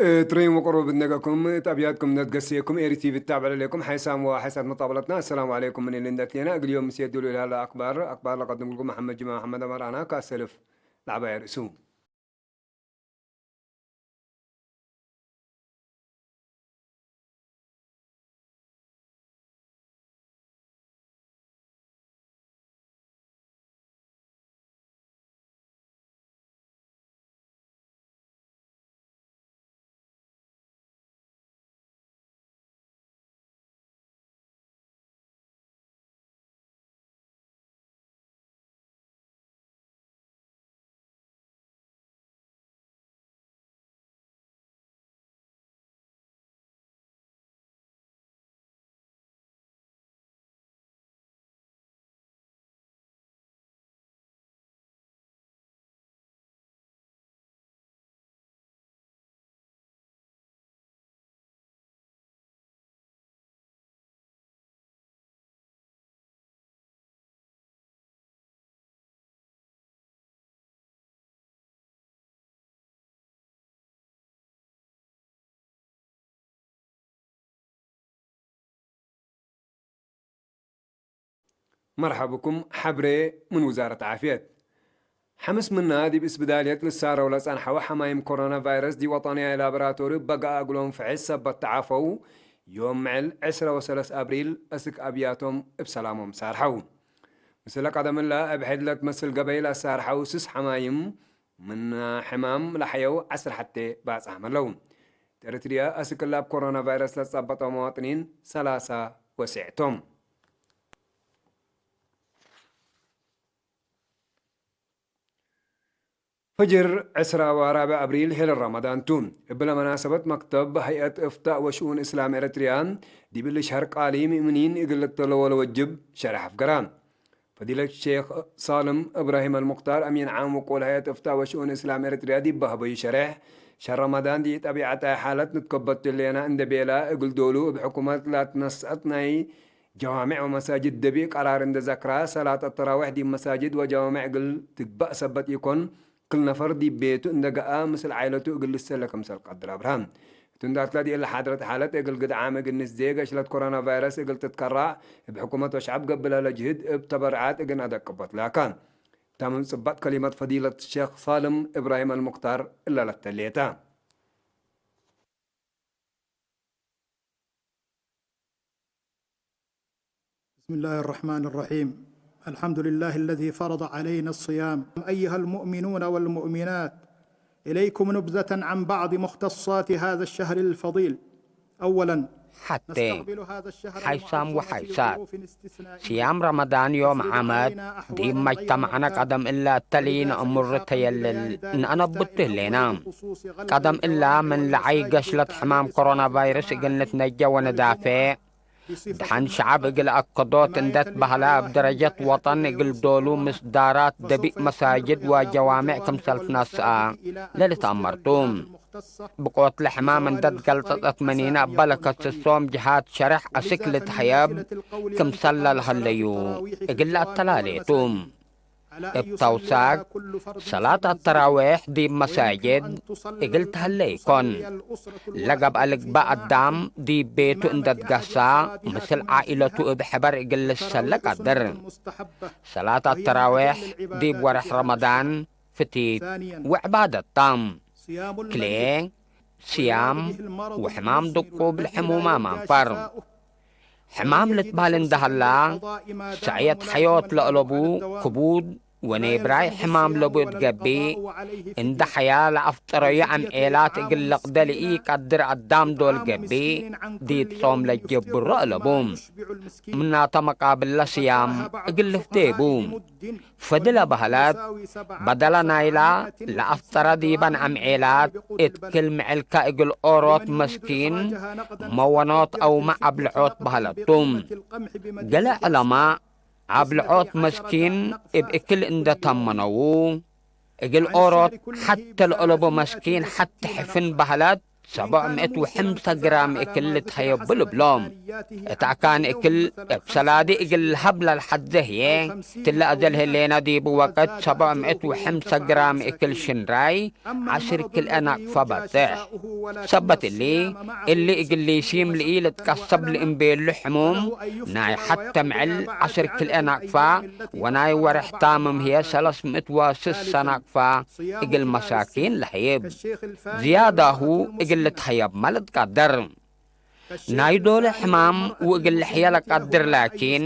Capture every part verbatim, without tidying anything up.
እት ረይም ወቅሩብ እት ነገኩም፣ እት አብያትኩም እነ ትገሴኩም፣ ኤሪ ቲቪ ትታብዕ ለሌኩም ሓይሳም ወሓይሳት መጣበለትና። አሰላሙ ዐለይኩም ምን እሊ እንዴ ትሌና፣ እግል ዮም ምሴ ዱሉ ለሀለ አክባር፣ አክባር ለቀድምልኩም መሐመድ ጅማ መሐመድ አማር አና ከአሰልፍ ለዐባይ ርእሱ። መርሐብኩም። ሐብሬ ምን ውዛረት ዓፍየት። ሐምስ ምና ዲብ እስብዳልየት ልሳረው ለጸንሐው ሐማይም ኮሮና ቫይረስ ዲብ ወጠንያይ ላቦራቶሪ በገአ እግሎም ፍሕሽ ሰበት ተዓፈው፣ ዮም ምዕል ዕስረ ወሰለስ አብሪል አስክ አብያቶም እብ ሰላሞም ሳርሐው። ምስለ ቀደም እለ እብ ሕድ ለትመስል ገበይ ለአሳርሐው ስስ ሐማይም ምን ሕማም ለሐየው ዐስር ሐቴ ባጽ ዐመለው። እት ኤረትርያ አስክ እለ እብ ኮሮና ቫይረስ ለትጸበጠው መዋጥኒን ሰላሳ ወሴዕ ቶም። ፍጅር ዕስራ ወራብዕ አብሪል ሄለል ረመዳን ቱ። እብለ መናሰበት መክተብ ሀይአት እፍታእ ወሽኡን እስላም ኤረትርያ ዲብ እሊ ሸህር ቃሊ ምእምኒን እግል ልተለዎ ለወጅብ ሸሬሕ አፍገረ። ፈዲለት ሼክ ሳልም እብራሂም አልሙክታር አሚን ዓም ውቁል ሀይአት እፍታእ ወሽኡን እስላም ኤረትርያ ዲብ በህበዩ ሸሬሕ፣ ሸህር ረመዳን ዲብ ጠቢዐታይ ሓለት ንትከበቱ ህሌና እንዴ ቤለ እግል ዶሉ እብ ሕኩመት ላትነስአት ናይ ጀዋምዕ ወመሳጅድ ደቢእ ቀራር እንዴ ዘክራ፣ ሰላት አተራዊሕ ዲብ መሳጅድ ወጀዋምዕ እግል ትግበእ ሰበት ኢኮን፣ ክል ነፈር ዲብ ቤቱ እንዴ ገአ ምስል ዓይለቱ እግል ልሰለ ክምሰል ቀድር አብርሃ። እቱ እንዳትለ ዲእለ ሓድረት ሓለት እግል ግድዓም እግል ንስዜ፣ ገሽለት ኮሮና ቫይረስ እግል ትትከራዕ፣ እብ ሕኩመት ወሸዐብ ገብእ ለህለ ጅህድ እብ ተበርዓት እግል ነአደቅቦት ላካ። ታምም ጽበጥ ከሊመት ፈዲለት ሼክ ሳልም እብራሂም አልሙክታር እለ ለተሌተ። بسم الله الرحمن الرحيم. الحمد لله الذي فرض علينا الصيام. أيها المؤمنون والمؤمنات، إليكم نبذة عن بعض مختصات هذا الشهر الفضيل. أولا، ሐቴ፣ نستقبل هذا الشهر ሐይሳም المعظم في ወሐይሳት። ظروف استثنائية. ስያም ረመዳን ዮም ዓመት ዲብ መጅተመዕነ ቀደም እለ እተሊ ነእምሩ ተየልል ነአነብቱ ህሌና። ቀደም እለ ምን ለዐይ ገሽለት ሕማም ኮሮና ቫይረስ እግል ንትነጀ ወንዳፌዕ፣ ደሐን ሸዐብ እግል አከዶት እንዴ ትበህለ፣ እብ ደረጀት ወጠን እግል ዶሉ ምስዳራት ደቢእ መሳጅድ ወጀዋምዕ ክምሰል ትነስአ ለልትአመር ቱ። ብቆት ለሕማም እንዴ ትገልጸጸት መኒነ እበ ለከስሶም ጅሃት ሸሬሕ አስክ ልትሀየብ ክምሰል ለልሀለዩ እግል ለአተላሌ ቱ። እብ ተውሳግ፣ ሰላት አተራዌሕ ዲብ መሳጅድ እግል ተህሌ ኢኮን። ለገብአ ልግበእ አዳም ዲብ ቤቱ እንዴ ትገሳ፣ ምስል ዓኢለቱ እብ ሕበር እግል ልሰለ ቀድር። ሰላት አተራዌሕ ዲብ ወርሕ ረመዳን ፍቲት ወዕባደት ተ። ክልኤ፣ ስያም ወሕማም ድቁብ ለሕሙማም አንፈር። ሕማም ልትበህል እንደ ሀላ፣ ሰዕየት ሐዮት ለአለቡ ክቡድ ወኔብራይ ሕማም ለቡ እት ገብእ፣ እንደ ሐያ ለአፍጠረዩ አምዔላት እግል ልቅደ ለኢቀድር አዳም ዶል ገብእ፣ ዲብ ጾም ለጀብሮ አለቡ። ምናተ መቃብለ ስያም እግል ልፍዴ ቡ። ፈድለ በህለት፣ በደለ ናይላ ለአፍጠረ ዲበን አምዔላት እት ክል ምዕልከ እግል ኦሮት መስኪን መወኖት አውመ አብልዖት በህለት ቱ። ገሌ ዑለማእ አብልዖት መስኪን እብ እክል እንደ ተመነዉ፣ እግል ኦሮት ሐቴ ለአለቡ መስኪን ሐቴ ሕፍን በህለት፣ ሰብዕ ምእት ወሐምሰ ግራም እክል ልትሀየቡ ልብሎ። እት አካን እክል እብ ሰላዲ እግል ለሀብ ለልሐዜ ህዬ፣ እትለ አዘል ህሌነ ዲቡ ወቅት ሰብዕ ምእት ወሐምሰ ግራም እክል ሽንራይ ዐስር ክልኤ ናቅፈ በጽሕ። ሰበት እሊ፣ እሊ እግል ሊሲም ለኢልትቀሰብ ለእምቤሉ ሕሙም፣ ናይ ሐተ ምዕል ዐስር ክልኤ ናቅፋ፣ ወናይ ወሬሕ ታምም ህዬ ሰለስ ምእት ወስሰ ናቅፋ እግል መሳኪን ለሀይብ። ዝያዳሁ እግል ልትሀየብመ ልትቀደር። ናይ ዶለ ሕማም ወእግል ልሕየ ለቀድር ላኪን፣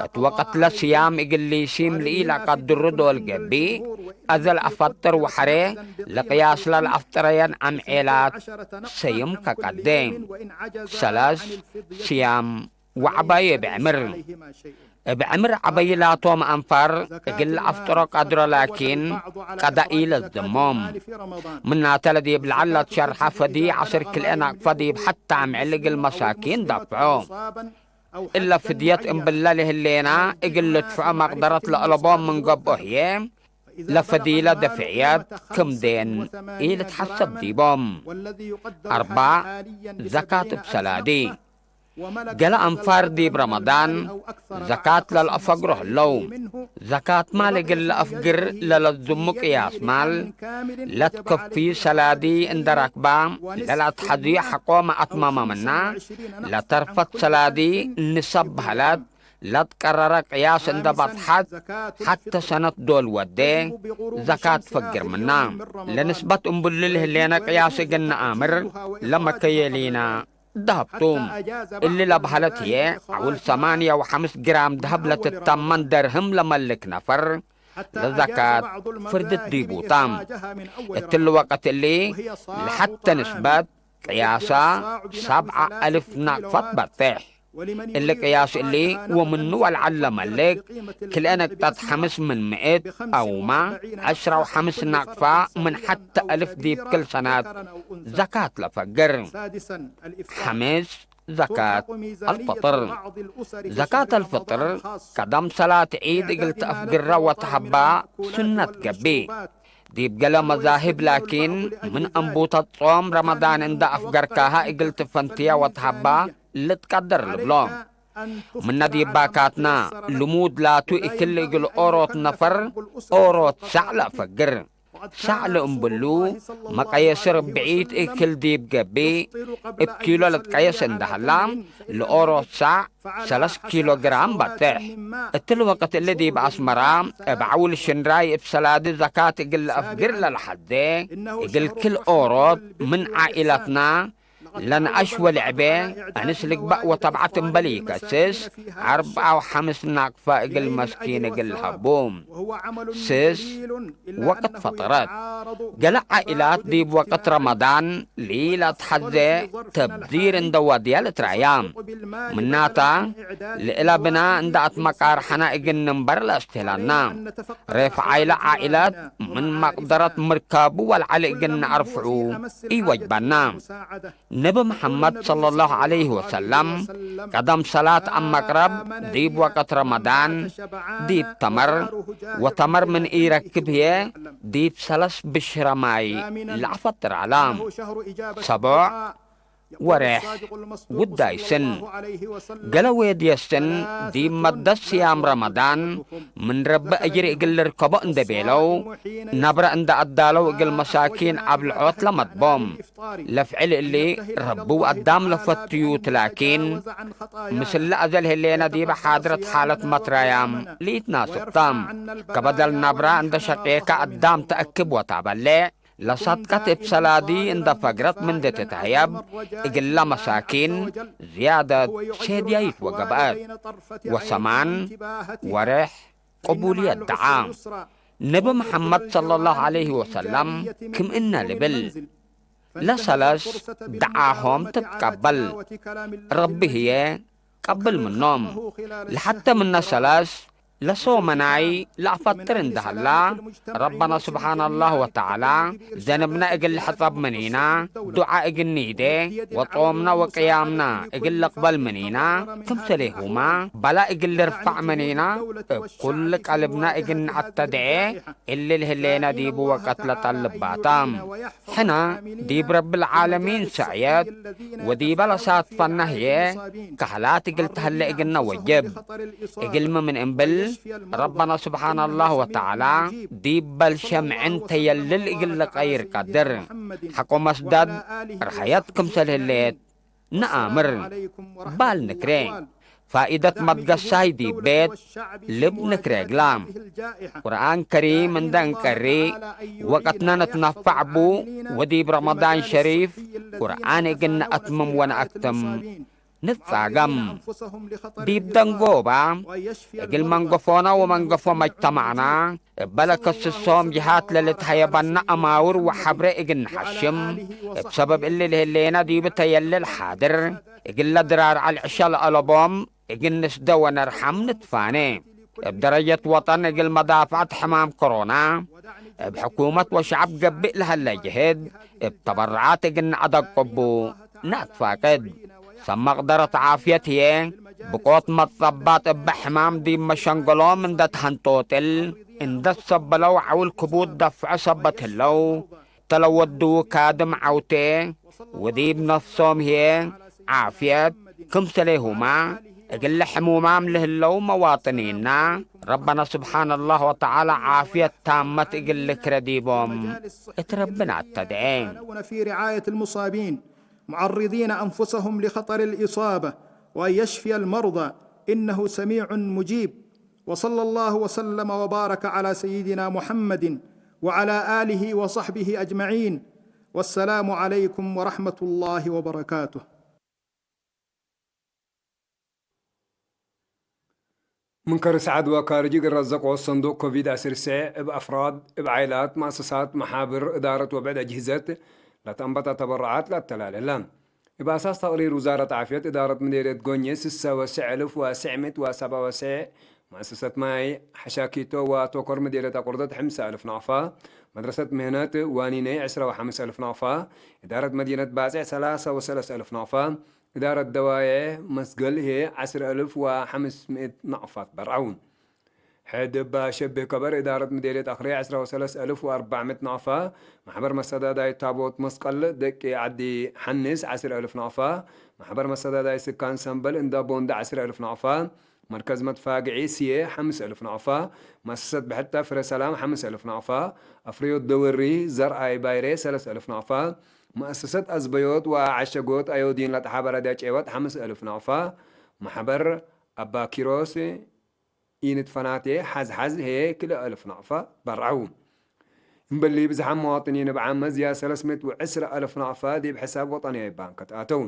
እት ወቅት ለስያም እግል ሊሲም ለኢለቀድሩ ዶል ገብእ፣ አዘ ለአፈጥር ወሐሬ ለቅያስለ ለአፍጥረየን አምዔላት ሰይም ከቀዴ። ሰለስ፣ ስያም ወዐባዩ እብ ዕምር። እብ ዕምር ዐበይ ላቶም አንፋር እግል ለአፍጥሮ ቀድሮ ላኪን፣ ቀዳ ኢለዝሞም። ምናተ ለዲብ ለዐል ለትሸርሐ ፈድይ ዐስር ክልኤ ናቅፈ ዲብ ሐተ አምዕል እግል መሳኪን ዳፍዖ። እለ ፍድየት እምብለ ለህሌና እግል ልድፍዖ መቅደረት ለአለቦም ምን ገብኦ ህዬ፣ ለፈዲለ ደፍዕየት ክም ዴን ኢልትሐሰብ ዲቦም። አርባዕ፣ ዘካት እብ ሰላዲ። ገለ አንፋር ዲብ ረመዳን ዘካት ለልአፈግሮ ህለው። ዘካት ማል እግል ለአፍግር ለለዝሙ ቅያስ ማል ለትከፊ ሰላዲ እንደ ረክባ፣ ለለአትሐዝዩ ሐቆመ አትመመ ምና፣ ለተርፈት ሰላዲ ንሰብ በህለት ለትቀረረ ቅያስ እንደ በጽሐት፣ ሐተ ሰነት ዶል ወዴ ዘካት ፈግር ምና። ለንስበት እምብሉ ለህሌነ ቅያስ እግል ነአምር ለመከየሊና። ደሀብ ቱ። እሊ ለበሀለት ህዬ፣ ዐውል ሰማንየ ወሐምስ ግራም ደሀብ ለትተመን ደርህም ለመልክ ነፈር፣ ለዘካት ፍርድት ዲቡ ተ። እትሊ ወቅት እሊ፣ ለሐተ ንስበት ቅያሳ ሰብዐ አልፍ ናቅፈት በጤሕ። እሊ ቅያስ እሊ ወምኑ ወለዐል ለመልክ፣ ክልኤ ነቅጠት ሐምስ ምን ምእት አውመ፣ ዐስራ ወሐምስ ናቅፋ ምን ሐተ አልፍ ዲብ ክል ሰነት ዘካት ለፈግር። ሐምስ፣ ዘካት አልፍጥር። ዘካት አልፍጥር፣ ቀደም ሰላት ዒድ እግል ተአፍግረ ወተሀባ ሱነት ገብእ። ዲብ ገሌ መዛህብ ላኪን፣ ምን አንቡተት ጾም ረመዳን እንደ አፍገርካሀ እግል ትፈንትየ ወተሀባ ልትቀደር ልብሎ። ምነ ዲብ ባካትና ልሙድ ላቱ እክል እግል ኦሮት ነፈር ኦሮት ሳዕ ለአፈግር። ሳዕ ለእምብሉ መቀየስ ርብዒት እክል ዲብ ገብእ፣ እብ ኪሎ ልትቀየስ እንደ ሀላ፣ ለኦሮት ሳዕ ሰለስ ኪሎ ግራም በጽሕ። እትሊ ወቅት እሊ ዲብ አስመራ እብ ዐውል ሽንራይ እብ ሰላዲ ዘካት እግል ለአፍግር ለለሐዜ፣ እግል ክል ኦሮት ምን ዓኢለትና ለነአሽ ወልዕቤ፣ አንስ ልግበእ ወተብዐት እምበል ኢከስስ፣ አርብዓ ወሐምስ ናቅፈ እግል መስኪን እግል ለሀቡ። ስስ፣ ወቅት ፈጠረት። ገሌ ዓኢላት ዲብ ወቅት ረመዳን ሊለአትሐዜ ተብዚር እንደ ወድየ ልትረአያ። ምናተ፣ ለእለ ብና እንደ አትመቃርሐነ እግል ንንበር ለአስትህለነ። ሬፍዓይለ ዓኢላት ምን መቅደረት ምርካቡ ወለዐሊ እግል ነአርፍዑ ኢወጅበነ። ነቢ መሐመድ ሰለላሁ ዐለይሂ ወሰለም፣ ቀደም ሰላት አመቅረብ ዲብ ወቅት ረመዳን ዲብ ተመር፣ ወተመር ምን ኢረክብ ህዬ ዲብ ሰለስ ብሽረ ማይ ለአፈጥር ዐለ። ሰቦዕ፣ ወሬሕ፣ ውዳይ ስን። ገሌ ዌድየ ስን ዲብ መደት ስያም ረመዳን ምን ረቢ አጅር እግል ልርከቦ እንዴ ቤለው፣ ነብረ እንደ አዳለው እግል መሳኪን አብልዖት ለመድቦም። ለፍዕል እሊ ረቢ ወአዳም ለፈትዩት ላኪን፣ ምስል ለአዘል ህሌነ ዲበ ሓድረት ሓለት መትራያም ለኢትናስብ ተ። ከበደል ነብረ እንደ ሸቄከ አዳም ተአክብ ወታበሌዕ፣ ለሰድቀት እብ ሰላዲ እንደ ፈግረት ምንዲ ትትሀየብ፣ እግለ መሳኪን ዝያደት ሴድያይት ወገብአት። ወሰማን፣ ወሬሕ፣ ቅቡልየት ደዓ። ነቢ መሐመድ ሰለላሁ ዐለይሂ ወሰለም ክም እነ ልብል፣ ለሰለስ ደዓሆም ትትቀበል፣ ረቢ ህዬ ቀብል ምኖም። ለሐተ ምነ ሰለስ ለሶመናይ ለአፈጥር እንደ ሀላ፣ ረበና ስብሓን አላህ ወተዓላ፣ ዘንብነ እግል ልሕጸብ ምኒና፣ ዱዓ እግል ኒዴ፣ ወጾምነ ወቅያምነ እግል ልቅበል ምኒና፣ ክምሰሌሁመ በላ እግል ልርፈዕ ምኒና፣ እብ ኩል ቀልብነ እግል ነአተድዔ፣ እሊ ለህሌነ ዲቡ ወቀት ለጠልባታ። ሕነ ዲብ ረብል ዓለሚን ሰዕየት ወዲበ ለሳትፈነ ህዬ፣ ከህላት እግል ተህሌ እግልነ ወጅብ። እግልሚ ምን እምብል፣ ረበና ስብሓን አላህ ወተዓላ ዲብ በልሸ ምዕን ተየልል እግል ልቀይር ቀድር። ሐቆ መስደድ ርሀየት ክምሰል ህሌት፣ ነአምር ባል ንክሬ። ፋኢደት መትገሳይ ዲብ ቤት ልብ ንክሬ እግላ። ቁርኣን ከሪም እንደ እንቀሪ ወቀትነ ንትነፈዕ ቡ፣ ወዲብ ረመዳን ሸሪፍ ቁርኣን እግል ነአትምም ወነአክትም ንትጻገም። ዲብ ደንጎባ እግል መንገፎነ ወመንገፎ መጅተማዕና እበ ለከስሶም ጅሃት ለልትሀየበነ አማውር ወሐብሬ እግል ነሐሽም፣ እብ ሰበብ እሊ ለህሌነ ዲብ ተየልል ሓድር፣ እግለ ድራር ዐልዕሸ ለአለቦም እግል ንስደ ወነርሐም ንትፋኔ። እብ ደረጀት ወጠን እግል መዳፍዐት ሕማም ኮሮና፣ እብ ሕኩመት ወሸዐብ ገብእ ለሀለ ጅህድ፣ እብ ተበረዓት እግል ነአደቅቡ ነአትፋቅድ። ሰብ መቅደረት ዓፍየት ህዬ፣ ብቆት መትጸባጥ እበ ሕማም ዲብ መሸንገሎም እንደ ተሀንጦጥል፣ እንደ ትሰበለው ዐውል ክቡድ ደፍዖ ሰበት ህለው፣ ተለወዱ ካድም ዐውቴ፣ ወዲብ ነፍሶም ህዬ ዓፍየት ክምሰሌሁመ፣ እግለ ሕሙማም ለህለው መዋጥኒና፣ ረበና ስብሓን አላህ ወተዓላ ዓፍየት ታመት እግል ልክረ ዲቦም እት ረቢ ነአተድዔ። في رعاية المصابين، معرضين أنفسهم لخطر الإصابة، وأن يشفي المرضى، إنه سميع مجيب. وصلى الله وسلم وبارك على سيدنا محمد وعلى آله وصحبه أجمعين. والسلام عليكم ورحمة الله وبركاته. ምን ከርስ ዐድ ወካርጅ እግል ረዘቆ ሰንዱቅ ኮቪድ ዐስር ሰዕ፣ እብ አፍራድ፣ እብ ዓይላት፣ መአሰሳት፣ መሓብር፣ እዳረት ወብዕድ አጅህዘት ለተአንበተ ተበረዓት ለአተላሌ ህለ። እብ አሳስ ተቅሪር ውዛረት ዓፍየት፣ እዳረት ምዴርየት ጎንየ፣ ስሰ ወሰዕ እልፍ ወሰዕ ምእት ወሰብዓ ወሰዕ መአሰሰት ማይ ሐሻኪቶ ወአቶኮር ምዴርየት አቁርደት ሐምሰ አልፍ ናቅፋ፣ መድረሰት ምህነት ዋኒነይ ዕስራ ወሐምስ አልፍ ናቅፋ፣ እዳረት መዲነት ባጽዕ ሰላሳ ወሰለስ አልፍ ናቅፋ፣ እዳረት ደዋዬዕ መስገል ህዬ ዐስር አልፍ ወሐምስ ምእት ናቅፋ ትበርዐው። ሕድ እብ አሸብህ ከበር እዳረት ምዴርየት አክርየ ዐስራ ወሰለስ አልፍ ወአርበዕ ምእት ናቅፋ፣ መሕበር መሰዳዳይ ታቦት መስቀል ደቂ ዐዲ ሐንስ ዐስር አልፍ ናቅፋ፣ መሕበር መሰዳዳይ ስካን ሰምበል እንዳ ቦንዳ ዐስር አልፍ ናቅፋ፣ መርከዝ መትፋግዒ ስዬ ሐምስ አልፍ ናቅፋ፣ መአሰሰት ብሕተ ፍረ ሰላም ሐምስ አልፍ ናቅፋ፣ አፍርዮት ደወሪ ዘርአይ ባይሬ ሰለስ አልፍ ናቅፋ፣ መአሰሰት አዝበዮት ወዐሸጎት አዮዲን ለተሓበረ ደጨወት ሐምስ አልፍ ናቅፋ፣ መሕበር አባ ኪሮስ ኢንትፈናቴ ሐዝሐዝ ህዬ ክልኤ አልፍ ናቅፋ በርዐው። እምበሊ ብዝሓም መዋጥኒን እብ ዓመ ዝያድ ሰለስ ምእት ወዕስራ አልፍ ናቅፋ ዲብ ሕሳብ ወጠንያይ ባንከት አተው።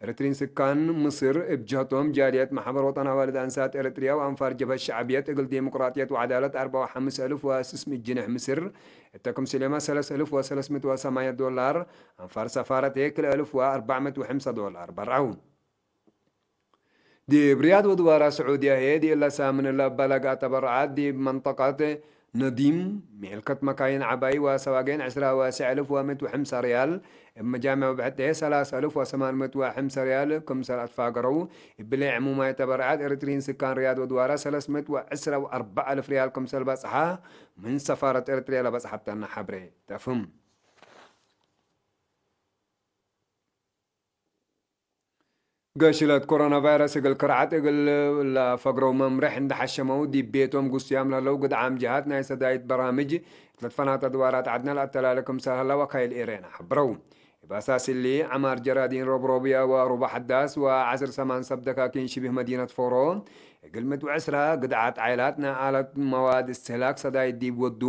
ኤረትርዪን ስካን ምስር እብ ጀህቶም፣ ጃልየት መሕበር ወጠን አዋልድ አንሳት ኤረትርያ ወአንፋር ጀብሀት ሸዕብየት እግል ዲሞቅራጥየት ወዐዳለት አርበዕ ወሐምስ አልፍ ወስስ ምእት ጅነሕ ምስር፣ እተ ክምስሌመ ሰለስ አልፍ ወሰለስ ምእት ወሰማንየ ዶላር፣ አንፋር ሰፋረት ህዬ ክልኤ አልፍ ወአርበዕ ምእት ወሐምሳ ዶላር በርዐው። ዲብ ርያድ ወድዋራ ስዑድያ ህዬ፣ ዲእለ ሳምን ለአባላግአ ተበረዓት ዲብ መንጠቀት ነዲም፣ ሜልከት መካይን ዐባይ ወሰዋጌን ዕስራ ወሰዕ አልፍ ወምእት ወሐምሳ ርያል፣ እብ መጃምዕ ወብሕት ህዬ ሰላስ አልፍ ወሰማን ምእት ወሐምሳ ርያል ክምሰል አትፋገረው። እብሊ ዕሙማይ ተበረዓት ኤረትርዪን ስካን ርያድ ወድዋራ ሰለስ ምእት ወዕስራ ወአርበዕ አልፍ ርያል ክምሰል በጽሐ፣ ምን ሰፋረት ኤረትርያ ለበጽሐተነ ሐብሬ ተፍህም። ገሽለት ኮሮና ቫይረስ እግል ክርዓት እግል ለፈግረው መምርሕ እንደ ሐሸመው፣ ዲብ ቤቶም ግሱያም ለህለው ግድዓም ጀሃት ናይ ሰዳይት በራምጅ እት ለትፈናተ ድዋራት ዐድነ ለአተላሌ ክምሰል ሀላ ወካይል ኤሬና ሐብረው። እብ አሳስ እሊ፣ ዐማር ጀራዲን ሮብሮብያ ወሩባ ሐዳስ ወዐስር ሰማን ሰብ ደካኪን ሽቢህ መዲነት ፎሮ፣ እግል ምእት ወዕስራ ግድዓት ዓይላት ናይ አለት መዋድ እስትህላክ ሰዳይት ዲብ ወዱ፣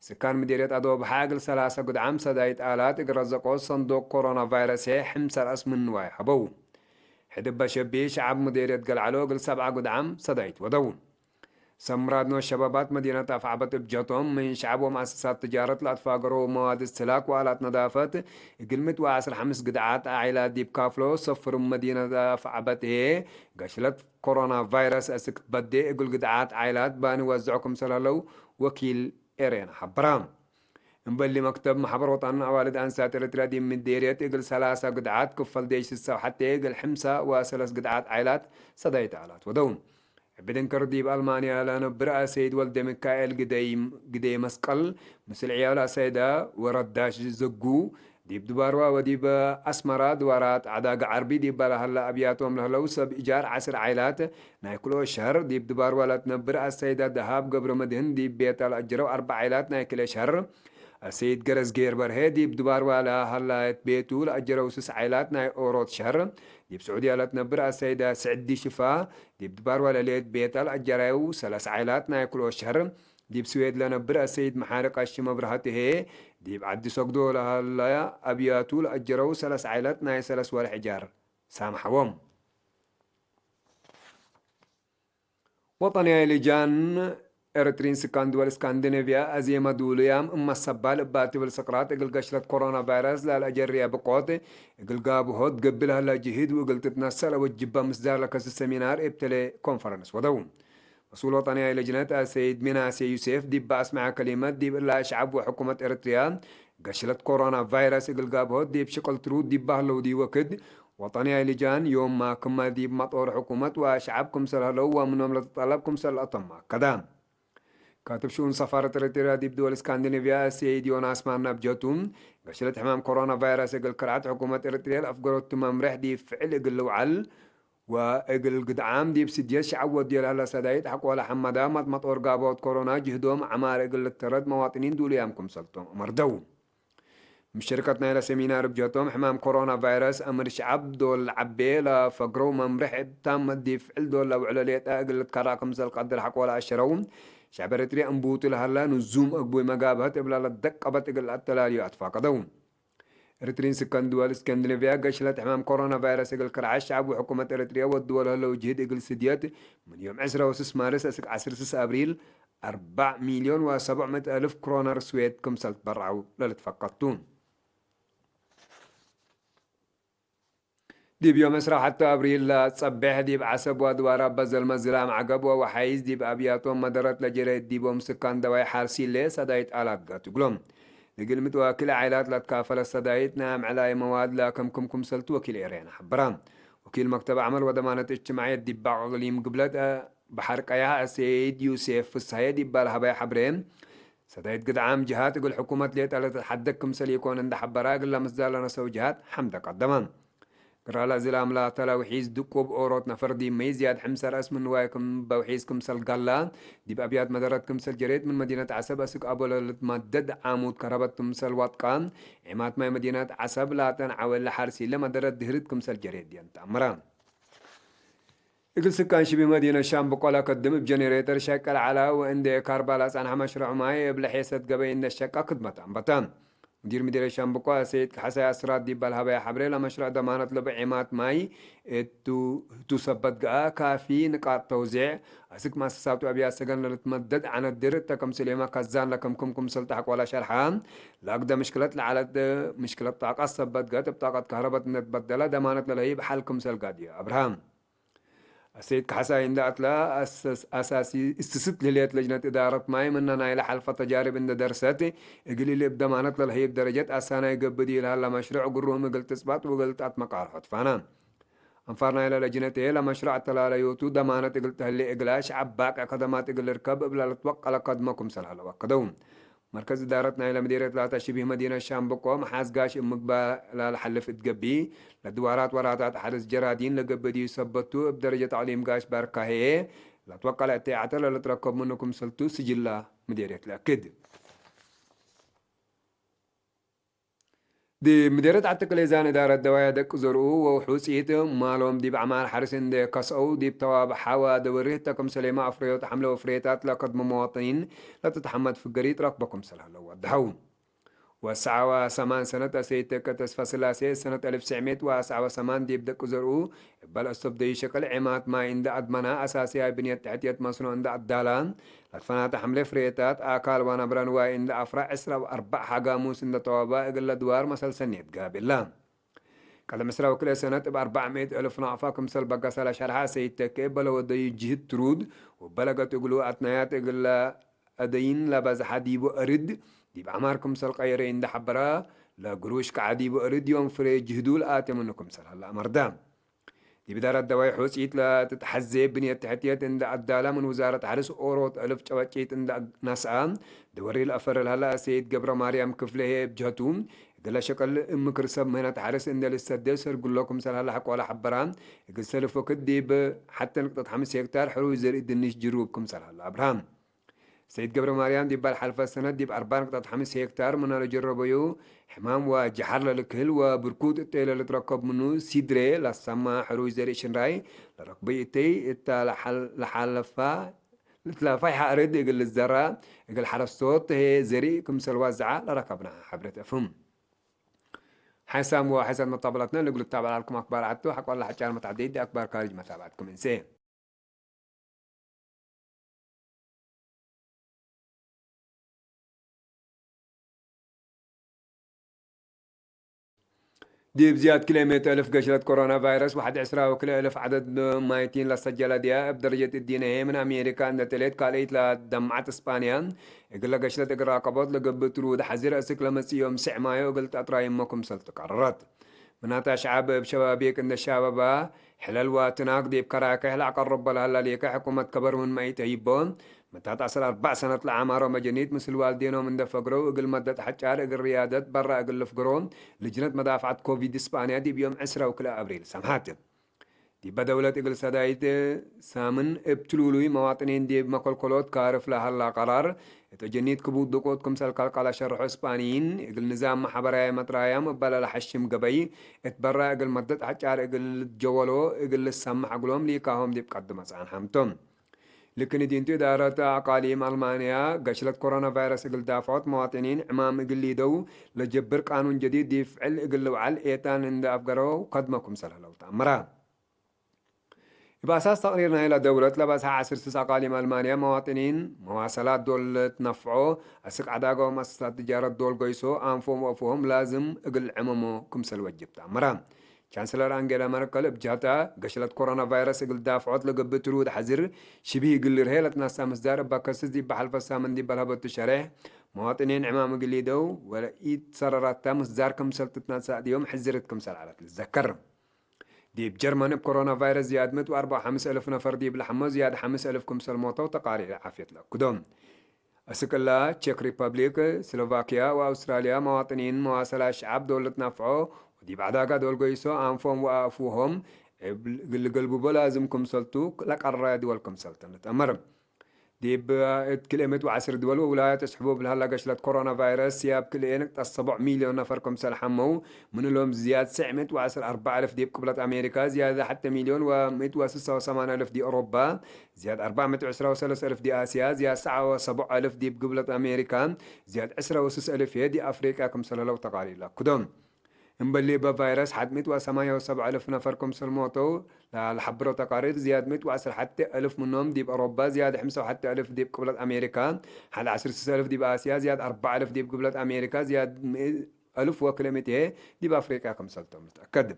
ስካን ምዴርየት አዶብሐ እግል ሰላሰ ግድዓም ሰዳይት አላት እግል ረዘቆ ሰንዱቅ ኮሮና ቫይረስ ህዬ ሕምሰ ረአስ ምን ንዋይ ሀበው። ሕድ እበ ሸቢ ሸዐብ ምዴርየት ገልዐሎ እግል ሰብዓ ግድዓም ሰዳይት ወደው። ሰብ ምራድኖ ሸባባት መዲነት አፍዐበት እብ ጀቶም፣ ምን ሸዐብ ወመአሰሳት ትጃረት ለአትፋገሮ መዋድ እስትህላክ ወአላት ነዳፈት፣ እግል ምእት ወዐስር ሐምስ ግድዓት ዓኢላት ዲብ ካፍሎ ሰፍርም መዲነት አፍዐበት ህዬ፣ ገሽለት ኮሮና ቫይረስ አስክ ትበዴ እግል ግድዓት ዓኢላት ባኒ ወዝዖ ክምሰል ሀለው ወኪል ኤሬና ሐበራ። እምበሊ መክተብ መሕበር ወጠን አዋልድ አንሳት ኤረትርያ ዲብ ምዴርየት እግል ሰላሳ ግድዓት፣ ክፈል ዴሽ ስሰው ሐቴ እግል ሕምሳ ወሰለስ ግድዓት ዓኢላት ሰዳይት አላት ወደው። እብ ድንክር ዲብ አልማንያ ለነብር አሰይድ ወልደሚካኤል ግደይ፣ ግደይ መስቀል፣ ምስል ዕያሉ አሰይዳ ወረዳሽ ዘጉ፣ ዲብ ድባርዋ ወዲብ አስመራ ድዋራት ዐዳግ ዐርቢ ዲብ ለሀላ አብያቶም ለህለው ሰብ እጃር ዐስር ዓኢላት ናይ ክልኦ ሸህር፣ ዲብ ድባርዋ ለትነብር አሰይዳ ደሃብ ገብረመድህን ዲብ ቤታ ለአጀረው አርበዕ ዓኢላት ናይ ክልኤ ሸህር፣ አሰይድ ገረዝጌር በርሄ ዲብ ድባርዋ ለሀላየት ቤቱ ለአጀረው ስስ ዓኢላት ናይ ኦሮት ሸህር፣ ዲብ ስዑድያ ለትነብር አሰይዳ ስዕዲ ሽፋ ዲብ ድባርዋ ለህሌት ቤታ ለአጀረው ሰለስ ዓኢላት ናይ ክልኦ ሸህር፣ ዲብ ስዌድ ለነብር አሰይድ መሓሪ ቀሺ መብርሃት ህዬ፣ ዲብ ዐዲ ሰግዶ ለሀለ አብያቱ ለአጀረው ሰለስ ዓኢላት ናይ ሰለስ ወርሕ እጃር ሳምሐዎም። ወጠንያይ ልጃን ኤረትሪን ስካን ድወል እስካንዲኔቭያ አዜመ ዱሉያም እመ ሰባል እባ ትብል ስቅራት እግል ገሽለት ኮሮና ቫይረስ ላለአጀርየ ብቆት እግል ጋብሆት ገብእ ለሀለ ጅህድ ወእግል ትትነሰእ ለወጅበ ምስዳር ለከስስ ሰሚናር እብ ቴሌ ኮንፈረንስ ወደው። መስኡል ወጠንያይ ለጅነት አሰይድ ሚናሴ ዩሴፍ ዲብ አስመዐ ከሊመት፣ ዲብ እላ ሸዐብ ወሕኩመት ኤረትርያ ገሽለት ኮሮና ቫይረስ እግል ጋብሆት ዲብ ሽቅል ትሩድ ዲብ በህለው ዲ ወክድ፣ ወጠንያይ ልጃን ዮምመ ክመ ዲብ መጦር ሕኩመት ወሸዐብ ክምሰል ሀለው ወምኖም ለትጠለብ ክምሰል ለአተመ አከደ። ካትብ ሽኡን ሰፋረት ኤረትርያ ዲብ ድወል እስካንዲኔቭያ አሰይድ ዮናስ ማና ብጀቱ፣ ገሽለት ሕማም ኮሮና ቫይረስ እግል ከርዐት ሕኩመት ኤረትርያ ለአፍገረቱ መምሬሕ ዲብ ፍዕል እግል ልውዐል፣ ወእግል ግድዓም ዲብ ስድየት ሸዐብ ወድዮ ለሀለ ሰዳይት ሐቆለ ሐመዳ፣ ማት መጦር ጋብኦት ኮሮና ጅህዶም ዐማር እግል ልተረድ መዋጥኒን ዱሉያም ክምሰልቶም አመርደው። ምሽርከት ናይለ ሰሚናር እብ ጀቶም፣ ሕማም ኮሮና ቫይረስ አምር ሸዐብ ዶል ለዐቤ ለፈግረው መምርሕ እብ ታም ዲብ ፍዕል ዶል ለውዕሎ ሌጠ እግል ልትከራ ክምሰል ቀድር ሐቆለ አሸረው። ሸዐብ ኤረትርያ እንቡቱ ለሀለ ንዙም አግቡይ መጋብሀት እብላ ለደቀበት እግል አተላልዩ አትፋቀደው። ኤረትሪን ስከን ድወል እስከንዲኔቭያ ገሽለት ሕማም ኮሮና ቫይረስ እግል ከርዐ ሸዐብ ወሕኩመት ኤረትርያ ወድወ ለህለው ጅህድ እግል ስድየት ምን ዮም ዕስራ ወስስ ማርስ እስክ ዐስር ስስ አብሪል አርበዕ ሚልዮን ወሰብዕ ምእት አልፍ ክሮነር ስዌድ ክምሰል ትበርዐው ለልትፈቀድ ቱ። ዲብ ዮም ዕስራ ሐተ አብሪል ለጸቤሕ ዲብ ዐሰብ ወአድዋር አበ ዘልመ ዝላም ዐገብ ወወሓይዝ ዲብ አብያቶም መደረት ለጀሬት ዲቦም ስካን ደዋይ ሓርሲሌ ሰዳይት አላት ጋት እግሎም። እግል ምትዋክል ዓኢላት ለትካፈለ ሰዳይት ናይ አምዕላይ መዋድ ለክምክም ክምሰልቱ ወኪል ኤሬና ሐበረ። ወኪል መክተብ ዐመል ወደማነት እጅትማዕየት ዲብ ባቅ እቅሊም ግብለት በሐር ቀያህ አሰይድ ዩሴፍ ፍስሐየ ዲብ ለሀበየ ሐብሬ፣ ሰዳይት ግድዓም ጅሃት እግል ሕኩመት ሌጠ ለትትሐደግ ክምሰል ኢኮን እንዴ ሐበራ፣ እግል ለምስዳር ለነሰው ጅሃት ሐምደ ቀደመ። ግራለ ዝላም ላተ ለውሒዝ ድቁብ ኦሮት ነፈር ዲብ መይ ዝያድ ሕምሰ ረአስ ምን ንዋይ ክም በውሒዝ ክምሰል ጋላ፣ ዲብ አብያት መደረት ክምሰል ጀሬት ምን መዲነት ዐሰብ አስክ አቦ ለልትመደድ ዓሙድ ከረበት ክምሰል ዋጥቃ፣ ዒማት ማይ መዲነት ዐሰብ ላተን ዐወለ ሐርሲለ መደረት ድህርት ክምሰል ጀሬት ዲየን ተአምረ። እግል ስካን ሽቢህ መዲነት ሻምብቆ ለከድም እብ ጀኔሬተር ሸቀል ዐለ ወእንዴ ካርባ ለጸንሐ መሽረዕ ማይ እብ ለሔሰት ገበይ እንዴ ሸቀ ክድመት አንበተ። ሙዲር ምዲርየት ሻምብቆ ሰይድ ከሐሳይ አስራት ዲብ ለሀበየ ሐብሬ፣ ለመሽረዕ ደማነት ለቡ ዒማት ማይ እቱ፣ እቱ ሰበት ገአ ካፊ ንቃጥ ተውዜዕ አስክ መአሰሳቱ አብያት ሰገን ለልትመደድ ዐነት ድር እተ ክምስሌመ ከዛን ለክምክም ክምሰል ተሐቆለ ሸርሐ። ለአግደ ምሽክለት ለዐለት ምሽክለት ጣቀት ሰበት ገአት እብ ጣቀት ከህረበት እንዴ ትበደለ ደማነት ለለህይብ ሐል ክምሰል ጋድዮ አብርሃም። አሰይድ ከሐሳይ እንዴ አትለ አሰስ-፣ አሳሲ እስትስት ለህሌት ለጅነት እዳረት ማይ ምነ ናይለ ሐልፈ ተጃርብ እንዴ ደርሰት፣ እግል እሊ እብ ደማነት ለለህይብ ደረጀት አሳናይ ገብእ ዲብ ለሀለ መሽሩዕ ግሩም እግል ትጽባጥ ወእግል ተአትመቃርሖ ትፋነ። አንፋር ናይለ ለጅነት ህዬ ለመሽሩዕ አተላለዮቱ ደማነት እግል ተህሌ እግላ ሸዐብ ባቅዕ ከደማት እግል ልርከብ እብለ ልትወቀለ ከድመ ክምሰል ሀለው አከደው። መርከዝ እዳረት ናይለ ምዴርየት ላተ ሽቢህ መዲነት ሻምብቆ፣ መሓዝ ጋሽ እብ ምግባ ላለሐልፍ እት ገብእ፣ ለድዋራት ወራታት ሐርስ ጀራዲን ለገብእ ዲብ ሰበቱ፣ እብ ደረጀት አቅሊም ጋሽ ባርካ ህዬ፣ ለትወቀለ እተይ ዐተ ለልትረከብ ምኑ ክምሰልቱ ስጅላ ምዴርየት ለአክድ። ዲብ ምዴርየት ዐቲ ቅሌዛን እዳረት ደዋየ ደቅ ዘርኡ ወውሑጺት ማሎም ዲብ ዐማር ሐርስ እንዴ ከስአው፣ ዲብ ተዋብ ሐዋ ደወሪህ እተ ክምሰሌመ አፍረዮት ሐምለ ወፍሬታት ለከድሞ መዋጥኒን ለትትሐመድ ፍገሪት ረክቦ ክምሰል ሀለው ወደሐው። ወሰዓ ወሰማን ሰነት አሰይድ ተከ ተስፋስላሴ ሰነት አልፍ ትስዕ ምእት ወአስዓ ወሰማን ዲብ ደቅ ዘርኡ እበ ለአስተብደዩ ሸቅል ዔማት ማይ እንደ አድመና፣ አሳስያይ ብንየት ተሕትየት መስኖ እንደ አዳላ፣ ለትፈናተ ሐምሌ ፍሬታት አካል ወነብረ ንዋይ እንደ አፍራ፣ ዕስራ ወአርበዕ ሐጋሙስ እንደ ተዋባ እግለ ድዋር መሰል ሰኔት ጋብእላ። ቀደም ዕስራ ወክልኤ ሰነት እብ አርበዕ ምእት እልፍ ናቅፋ ክምሰል በገሰ ለሸርሐ ሰይድ ተኬ፣ እበ ለወደዩ ጅህድ ትሩድ ወበለገጥ እግሉ አትናያት እግለ አደይን ለበዝሐ ዲቡ አርድ ዲብ ዐማር ክምሰል ቀየረ እንደ ሐበረ፣ ለግሩሽ ከዐ ዲቡ አርድ ዮም ፍሬ ጅህዱ ለአቴ ምኑ ክምሰል ሀለ አመርደ። ዲብ እዳረት ደዋይ ሑጽይት ለትትሐዜ ብንየት ተሕትየት እንደ አዳላ ምን ውዛረት ሐርስ ኦሮት እልፍ ጨበጭት እንደ ነስአ፣ ደወሪ ለአፈር ለሀለ አሰይድ ገብረ ማርያም ክፍሌ ህዬ እብ ጀህቱ፣ እግለ ሸቅል እብ ምክር ሰብ ምህነት ሐርስ እንዴ ልሰዴ ሰርግሎ ክምሰል ሀለ ሐቆለ ሐበራ፣ እግል ሰልፍ ወክድ ዲብ ሐቴ ንቅጠት ሐምስ ሄክታር ሕሩይ ዘርኢ ድንሽ ጅሩብ ክምሰል ሀለ አብርሃ። ሰይድ ገብረ ማርያም ዲብ ባል ሐልፈ ሰነት ዲብ አርበዕ ንቅጠት ሐምስ ሄክታር ምነ ለጀረበዩ ሕማም ወጀሐር ለልክህል ወብርኩት እተይ ለልትረከብ ምኑ ሲድሬ ለሰማ ሕሩይ ዘርኢ ሽንራይ ለረክበዩ እተይ እተ ለሐል-፣ ለሐለፋ ልትላፋይ ሐ አርድ እግል ልዘራ፣ እግል ሐረስቶት ህዬ ዘርኢ ክምሰል ዋዝዐ ለረከብነ ሐብሬት እፍም። ሓይሳም ወሓይሳት መጣበላትና ንግሉ ትታበዕ ዐልኩም አክባር ዐቱ፣ ሐቆለ ሐጫር መትዐደይት ዲብ አክባር ካርጅ መታብዐትኩም እንሴ። ዲብ ዝያድ ክልኤ ምእት እልፍ ገሽለት ኮሮና ቫይረስ ወሐድ ዕስራ ወክልኤ እልፍ ዐደድ ማይቲን ለሰጀለ ዲያ፣ እብ ደረጀት እዲነ ህዬ ምን አሜሪካ እንደ ተሌት ካልአይት ለደምዐት እስጳንያ፣ እግለ ገሽለት እግል ራቀቦት ለገብእ ትሩድ ሐዚር አስክ ለመጽእ ዮም ስዕ ማዮ እግል ተአትራይሞ ክምሰል ትቀረረት። ምናተ አሽዓብ እብ ሸባቤክ እንደ ሻበባ፣ ሕለል ወትናግ ዲብ ከራክሕ ለአቀርቦ ለሀላ ሌከ ሕኩመት ከበር ምንመ ኢተህይቦ፣ መታት ዐስር አርበዕ ሰነት ለአማሮ መጀኒት ምስል ዋልዴኖም እንደ ፈግረው እግል መደት ሐጫር እግል ርያደት በራ እግል ልፍግሮ፣ ልጅነት መዳፍዐት ኮቪድ እስጳንያ ዲብ ዮም ዕስራ ወክልኤ አብሪል ሰምሐት። ዲበ ደውለት እግል ሰዳይት ሳምን እብ ትሉሉይ መዋጥኒን ዲብ መኮልኮሎት ካርፍ ለሀላ ቀራር፣ እት ጀኒት ክቡድ ድቁት ክምሰል ከልቀለ ሸርሖ እስጳንይን፣ እግል ንዛም መሐበራይ መጥራያም እበ ለለሐሽም ገበይ እት በራ እግል መደት ሐጫር እግል ልትጀወሎ እግል ልሰመሕ እግሎም ሊካሆም ዲብ ቀድመ ጸንሐም ቶም። ልክን እዲንቱ እዳረት አቃሊም አልማንያ፣ ገሽለት ኮሮና ቫይረስ እግል ዳፍዖት መዋጥኒን ዕማም እግል ሊደው ለጀብር ቃኑን ጀዲድ ዲብ ፍዕል እግል ልውዐል ኤጣን እንደ አፍገረው ከድመ ክምሰል ህለው ተአምረ። እብ አሳስ ተቅሪር ናይለ ደውለት ለበዝሐ ዐስር ስስ አቃሊም አልማንያ መዋጥኒን መዋሰላት ዶል ልትነፍዖ፣ አስክ ዐዳገ ወመአሰሳት ትጃረት ዶል ገይሶ፣ አንፎም ወአፍሆም ላዝም እግል ልዕመሞ ክምሰል ወጅብ ተአምረ። ቻንስለር አንጌላ መርከል እብ ጀህታ፣ ገሽለት ኮሮና ቫይረስ እግል ዳፍዖት ለገብእ ትሩድ ሐዝር ሽብህ እግል ልርሄ ለትነሰአ ምስዳር እበ ከስስ ዲብ ሐልፈ ሳምን ዲብ ለሀበቱ ሸሬሕ፣ መዋጥኒን ዕማም እግል ሊደው ወለኢትሰረራታ ምስዳር ክምሰል ትትነሰእ ዮም ሕዝርት ክምሰል ዐለት ልትዘከር። ዲብ ጀርመን እብ ኮሮና ቫይረስ ዝያድ ምእት ወአርበዕ ወሐምስ እልፍ ነፈር ዲብ ለሐመው ዝያድ ሐምስ እልፍ ክምሰል ሞተው ተቃሪር ዓፍየት ለአክዶ። አስክ እላ፣ ቼክ ሪፐብሊክ፣ ስሎቫክያ ወአውስትራልያ መዋጥኒን መዋሰላ ሸዓብ ዶል ልትናፍዖ ወዲብ ዐዳጋ ዶል ገይሶ አንፎም ወአፍሆም እግል ልገልብቦ ላዝም ክምሰልቱ ለቀረረ ድወል ክምሰልተን ልትአመር። ዲብ እት ክልኤ ምእት ወዐስር ድወል ወውላያት እት ሕቡብ ለሀላ ገሽለት ኮሮና ቫይረስ፣ ያብ ክልኤ ንቅጠት ሰቦዕ ሚልዮን ነፈር ክምሰል ሐመው፣ ምን እሎም ዝያድ ስዕ ምእት ወዐስር አርበዕ እልፍ ዲብ ቅብለት አሜሪካ፣ ዝያድ ሐተ ሚልዮን ወምእት ወስሳ ወሰማን እልፍ ዲብ ኦሮባ፣ ዝያድ አርበዕ ምእት ወዕስራ ወሰለስ እልፍ ዲብ አስያ፣ ዝያድ ሰዓ ወሰቦዕ እልፍ ዲብ ቅብለት አሜሪካ፣ ዝያድ ዕስራ ወስስ እልፍ ህዬ ዲብ አፍሪቅያ ክምሰል ህለው ተቃሪር ለአክዶ። እምበሊ እበ ቫይረስ ሐድ ምእት ወሰማንያ ወሰብዕ እልፍ ነፈር ክምሰል ሞተው ለሐብረው ተቃሪር፣ ዝያድ ምእት ወዐስር ሐቴ እልፍ ምኖም ዲብ አውሮባ፣ ዝያድ ሕምሳ ወሐቴ እልፍ ዲብ ቅብለት አሜሪካ፣ ሐድ ዐስር ስስ እልፍ ዲብ አስያ፣ ዝያድ አርበዕ እልፍ ዲብ ቅብለት አሜሪካ፣ ዝያድ እልፍ ወክልኤ ምእት ህዬ ዲብ አፍሪቅያ ክምሰልቶም ልትአከድ።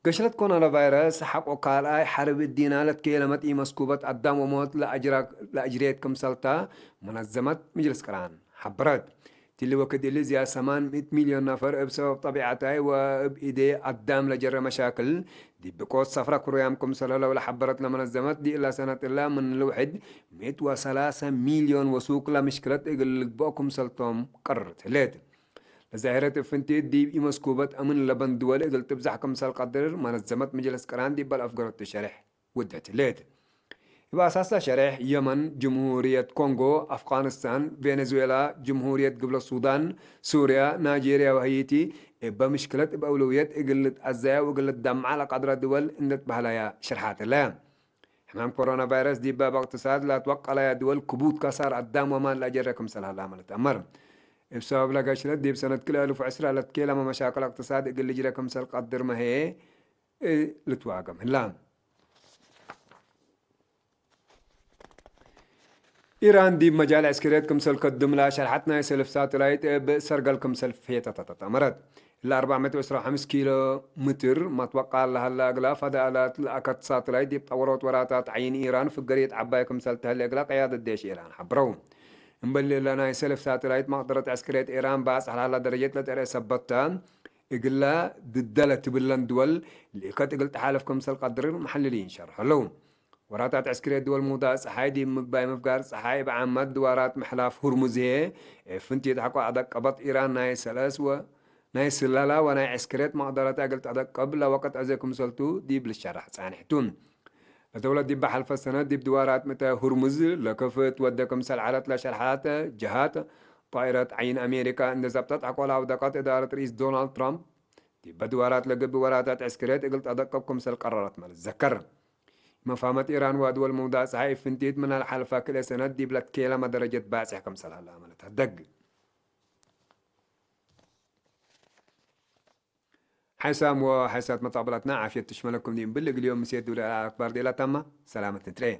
ገሽለት ኮሮና ቫይረስ ሐቆ ካልኣይ ሐርብ እዲና ለትኬለመት ኢመስኩበት አዳም ወሞት ለአጅራ-፣ ለአጅሬት ክምሰልታ መነዘመት ምጅልስ ቅራን ሐበረት። እትሊ ወክድ እሊ ዝያድ ሰማን ምእት ሚልዮን ነፈር እብ ሰበብ ጠቢዐታይ ወእብ እዴ አዳም ለጀረ መሻክል ዲብ ብቆት ሰፍረ ክሩያም ክምሰል ህለው ለሐበረት ለመነዘመት፣ ዲእላ ሰነት እላ ምን ልውሕድ ምእት ወሰላሰ ሚልዮን ወሱቅ ለምሽክለት እግል ልግበኦ ክምሰልቶም ቀርርት ህሌት። ለዛሂረት እብ ፍንቲት ዲብ ኢመስኩበት አምን ለበን ድወል እግል ትብዛሕ ክምሰል ቀድር መነዘመት ምጅልስ ቅራን ዲበ ለአፍገረቱ ሸሬሕ ውደት ህሌት። እብ አሳስ ለሸሬሕ፣ የመን፣ ጅምሁርየት ኮንጎ፣ አፍጋንስታን፣ ቬኔዙዌላ፣ ጅምሁርየት ግብለ ሱዳን፣ ሱርያ፣ ናይጄርያ ወሀይቲ እበ ምሽክለት እብ አውለውየት እግል ልትአዘያ ወእግል ልትደምዓ ለቀድረ ድወል እንዴ ትበህለያ ሽርሓት ህለ። ሕማም ኮሮና ቫይረስ ዲበ እብ እቅትሳድ ለትወቀለያ ድወል ክቡድ ከሳር አዳም ወማል ለአጀረ ክምሰል ሀላመ ልትአመር። እብ ሰበብ ለገሽለት ዲብ ሰነት ክልኤ እልፍ ወዕስራ ለትኬለመ መሻክል እቅትሳድ እግል ልጅረ ክምሰል ቀድርመ ህዬ ልትዋገም ህላ። ኢራን ዲብ መጃል ዕስክርየት ክምሰል ከድምላ ሸርሐት ናይ ሰልፍ ሳትላይት እብ ሰርገል ክምሰል ፌተተት አመረት። እለ አርበዕ ምእት ወዕስራ ወሐምስ ኪሎ ምትር መትወቃል ለሀለ እግላ ፈዳአላት ለአከት ሳትላይት ዲብ ጠወሮት ወራታት ዐይን ኢራን ፍገርየት ዐባይ ክምሰል ተህሌ እግላ ቅያደት ዴሽ ኢራን ሐብረው። እምበል እለ ናይ ሰልፍ ሳትላይት መቅደረት ዕስክርየት ኢራን ባጽሕ ለሀላ ደረጀት ለተርኤ ሰበት ተ፣ እግላ ድደ ለትብለን ድወል ልእከት እግል ተሓልፍ ክምሰል ቀድር መሐልሊን ሸርሐ ለው። ወራታት ዕስክርየት ድወል ሙዳእ ጸሓይ ዲብ ምግባይ ምፍጋር ጸሓይ እብ ዓመት ድዋራት ምሕላፍ ሁርሙዝ ህዬ፣ እብ ፍንቲት ሐቆ አደቀበት ኢራን ናይ ሰለስ ወ-፣ ናይ ስለላ ወናይ ዕስክርየት መቅደረተ እግል ተአደቅብ ለወቅት አዜ ክምሰልቱ ዲብ ልሸራሕ ጻንሕቱ። ለደውለት ዲብ ሐልፈ ሰነት ዲብ ድዋራት ምተ ሁርሙዝ ለከፍ ትወደ ክምሰል ዐለት ለሸርሐት ጀሃት፣ ጣኢረት ዐይን አሜሪካ እንዴ ዘብጠት ሐቆ ለአውደቀት እዳረት ርኢስ ዶናልድ ትራምፕ፣ ዲበ ድዋራት ለገብእ ወራታት ዕስክርየት እግል ተአደቅብ ክምሰል ቀረረትመ ልትዘከር። መፋመት ኢራን ወድወል መውዳእ ጸሓይ እብ ፍንቲት ምናል ሐልፈ ክልኤ ሰነት ዲብ ለትኬለመ ደረጀት ባጽሕ ክምሰል ሀለ አመ ለተህደግ። ሓይሳም ወሓይሳት መጣብላትና ዓፍየት ትሽመለኩም ዲብ እብል እግል ዮም ምሴት ዱለ አክባር ዴላታማ ሰላመት ንትረኤ።